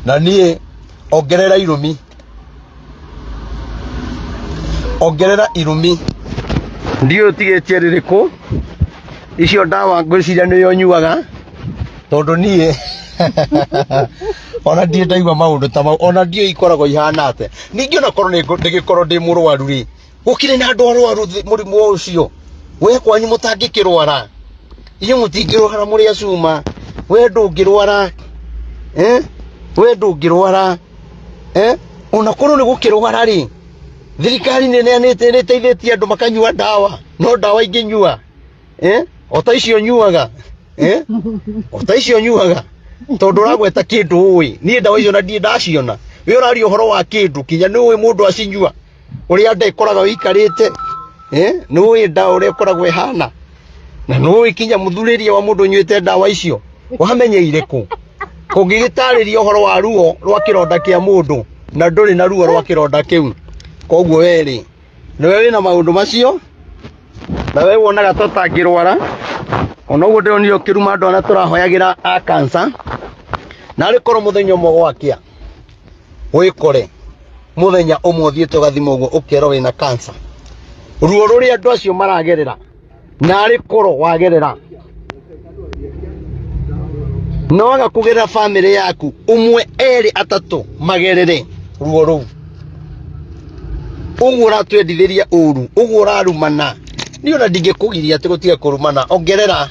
Na niĩ ongerera irumi, ongerera irumi. Ndiũĩ ũtigĩtie rĩrĩkũ, icio ndawa ngwĩciria nĩyo ũnyuaga, tondũ niĩ ona ndirĩ ndaigua maũndũ ta mau, ona ndiũĩ ikoragwo ihana atĩa. Ningĩ ona korwo ndĩgĩkorwo ndĩ mũrwaru rĩ, gũkĩrĩ na andũ arwaru mũrimũ ũcio, we kwanyu mũtangĩkĩrwara, inyuĩ mũtingĩrwara mũrĩ a cuma, we ndũngĩrwara, we ndũngĩrwara, ona korwo nĩ gũkĩrwara rĩ, thirikari nĩ ĩneanĩte, nĩ ĩteithĩtie andũ makanyua ndawa, no ndawa ingĩnyua, o ta icio nyuaga, o ta icio nyuaga, tondũ ũragweta kĩndũ ũĩ, niĩ ndawa icio na ndirĩ ndaciona, we ũraria ũhoro wa kĩndũ kinya nĩ ũĩ mũndũ acinyua, ũrĩa nda ĩkoragwo ĩikarĩte, nĩ ũĩ ndawa ũrĩa ĩkoragwo ĩhana, na nĩ ũĩ kinya mũthurĩrie wa mũndũ ũnyuĩte ndawa icio, wamenyeire kũ? Ũngĩgĩtarĩria ũhoro wa ruo rwa kĩronda kĩa mũndũ na ndũrĩ na ruo rwa kĩronda kĩu, koguo we rĩ, nĩwe wĩna maũndũ macio, na we wonaga ta ũtangĩrwara, ona ũguo ndĩronire ũkĩruma andũ arĩa tũrahoyagĩra a cancer, na arĩ korwo mũthenya ũmwe gwakĩa wĩkore mũthenya ũmwe ũthiĩte ũgathima ũguo ũkerwo wĩna cancer, ruo rũrĩa andũ acio maragerera, na arĩ korwo wagerera no waga kũgerera bamĩrĩ yaku ũmwe erĩ atatũ magerere ruo rũu, ũguo ũratwendithĩria ũru, ũguo ũrarumana, niĩ ona ndingĩkũgiria atĩ gũtige kũrumana, ongerera.